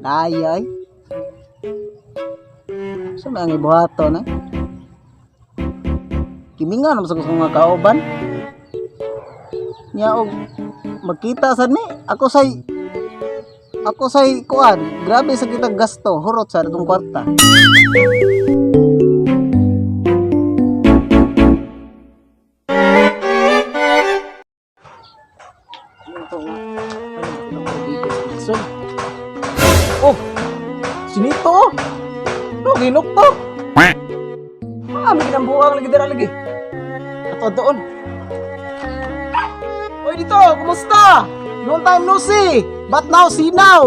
Kaya ay. Sa may ang ibuhaton eh. Kiminga naman sa mga kauban. Nya og magkita sad ni ako say kuan, grabe sa kita gasto, hurot sa atong kwarta. Oh, sinito oh. No, ginok to. Ah, may ginambuang lagi dira lagi. Ato doon. Oy dito, kumusta? Long time no see. But now see now.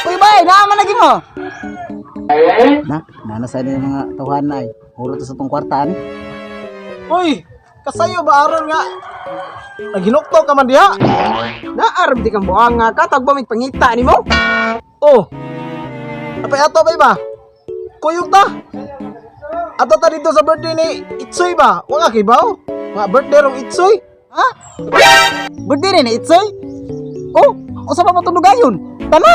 Uy bay, naaman lagi mo. Na, nana sa ni mga tawhan na ay. Hurot sa atong kwarta ani. Uy, kasayo ba aron nga? Naginukto ka man diha. Naarab di kang buang nga ka, tagbo may pangita nimo. Oh. Apay ato ba iba? Kuyog ta. Ato ta dito sa birthday ni Itsoy ba? Wala kibaw? Nga birthday rong Itsoy. Ha? Birthday ni Itsoy? Oh, usa pa matunugayon? Tama.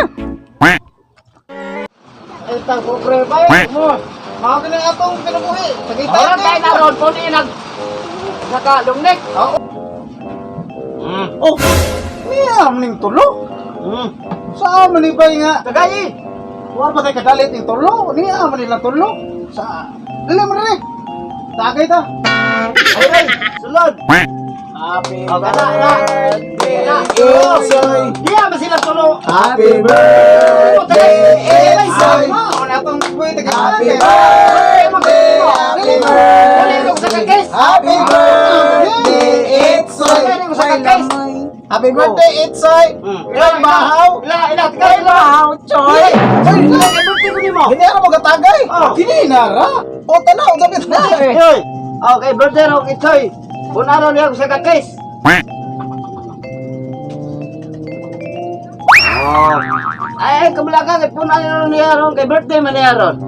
Ay, tang pobre ba? Mo. Mao kini atong kinabuhi. Sagita. Ora kay na ron po ni nag naka lungnek. Oo. Oh. Niya ning tulo. Sa man ni bay nga? Tagay. Wa ba kay kadalit ning tulo? Niya man nila tulo. Sa dili man rin. Tagay ta. Ay ay, sulod. Happy Oh, kana na. Kana. Itsoy. Diya ba sila tulo? Happy birthday, Itsoy. Happy birthday, happy birthday. Happy birthday, Itsoy. Happy birthday, Itsoy. Kay Bahaw. Ila ila Kay tagay ila. Bahaw, Choy. Choy, Kay birthday ko nimo. Hindi ako magatagay. Oh. Kini na ra. O tanaw, sabi na. Oy. Okay, birthday rong Itsoy. Unaro niya sa kakis. Oh. Ay, ay kablakan kay punan niya ron kay birthday man niya ron.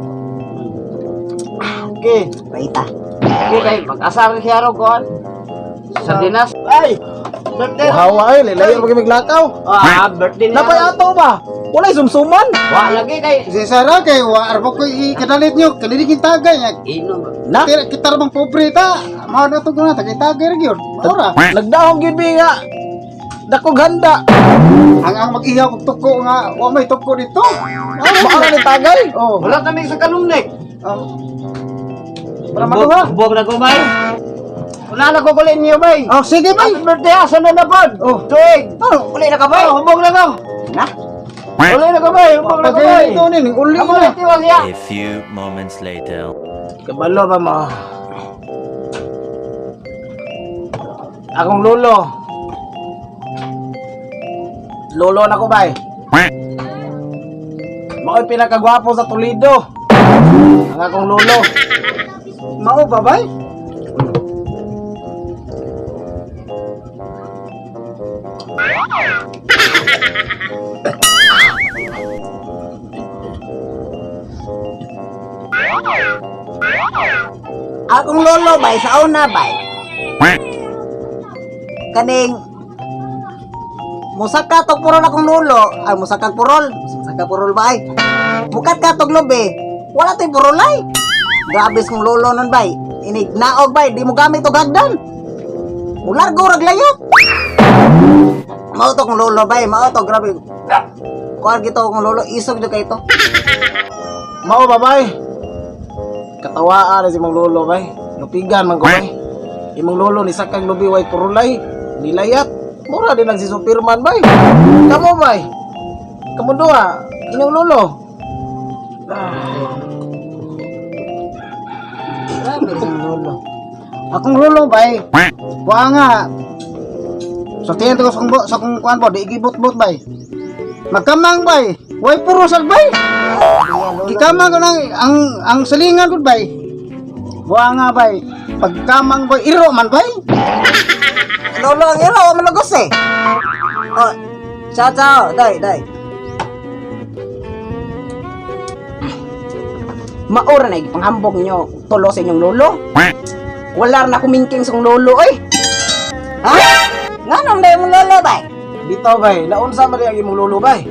Okay. Baita. Okay, kay mag-asar siya ron kuan. Sardinas. Ay, birthday. Hawa ay, lilayo pag maglakaw. Ah, birthday niya. Napay ato ba? Walay sumsuman. Wa lagi kay Si Sarah kay wa arbo ko ikadalit nyo kaniligin tagay nya. inom. Na? Kita kita bang pobre ta. Mao na to na tagay tagay ra gyud. Ora. Nagdahong gyud bi nga. Dako ganda. Ang mag-ihaw og tuko nga wa may tuko dito. Maara ni tagay. Oh. Wala kami sa kanungnek. Oh. Para makuha. Hubog na ko bay. Wala na ko kulit niyo bay. Oh, sige bay. Happy birthday asa na na pod. Oh. Tuig. Oh, uli na ka bay. Oh, hubog na ko. Na? Uli na ko bay, hubog na ko bay. Pagay ito ni ning uli Amo na. na tiwang siya. A few moments later. Kabalo ba mo? Akong lolo. Lolo na ko bay. Mao'y pinakagwapo sa Toledo. Ang akong lolo. Mao ba bay? Akong lolo bay sa una bay. Kaning musaka tog purol akong lolo, ay musaka purol, musaka purol bay. Mukat ka tog lobe, wala toy purol ay. Grabe kong lolo nun bay. Inig naog bay, di mo gamit og hagdan. Mulargo rag layot. Mao to kong lolo bay, mao to grabe. Kuan gito kong lolo, isog jud kay to. Mao ba bay? Katawaan na si mong lolo bay. Lupigan man ko bay. Imong lolo ni sakang lubi way purulay. Nilayat. Mura din lang si Superman bay. Kamo bay. Kamo duha. Inyong lolo. Grabe kong lolo. Akong lolo bay. Wa nga. So tiyan ko sa kong sa kong kuan bo di gibot-bot bay. Magkamang bay. Way puro sad bay. Gikamang ko nang ang salingan gud bay. Wa nga bay. Pagkamang bay iro man bay. Lolo ang iro, malagos eh. Oh, ciao ciao, dai dai. Maura na ipanghambog nyo tulo sa inyong lolo. Wala na kumingking sa lolo oy. Ha? Nganong dai mong lolo bay? Bitaw bay. Naunsa man ang imong lolo bay.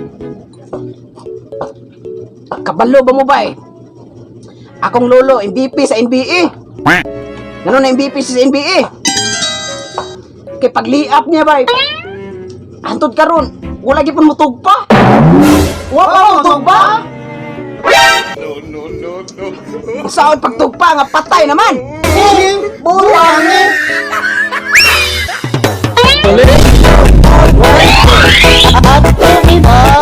Kabalo ba mo ba eh? Akong lolo, MVP sa NBA. Ngano na MVP siya sa NBA? Kay pagliap niya ba eh? Antod karon, wala gyud pon mutugpa. Wa pa mutugpa. No, no, no, no. Saon pagtugpa nga patay naman. Buwangin! At